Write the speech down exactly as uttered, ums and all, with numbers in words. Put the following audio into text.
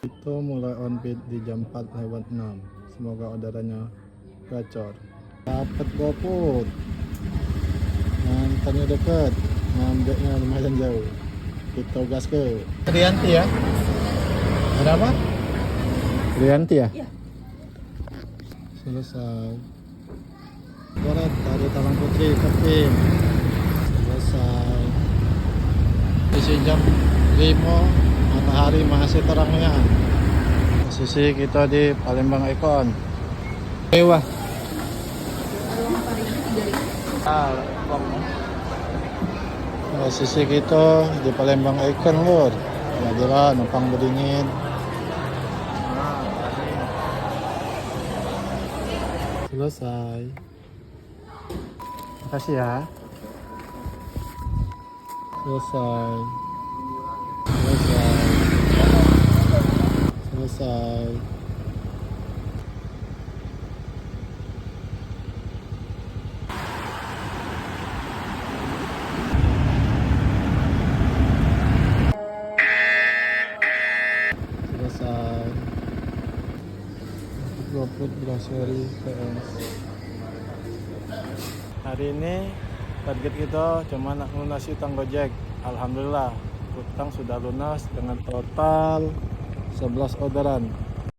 Kito mulai on beat di jam empat lewat enam. Semoga orderannya gacor. Dapat GoFood. Ngantornyo deket. Ngambeknyo lumayan jauh. Kito gas ke. Rianti ya? Ada apa? Rianti ya? Iya. Selesai. Barat dari Talang Putri ke Pim. Selesai. Isi jam limo, matahari masih terang nian. Posisi kita di Palembang Icon. Mewah. Posisi kita di Palembang Icon, Lur. Jadilah numpang bedingin. Selesai. Makasih ya. Selesai. Selesai. Selesai. Selesai. GoFood Grocery P S. Hari ini target kita cuma nak lunasi utang Gojek. Alhamdulillah, utang sudah lunas dengan total sebelas orderan.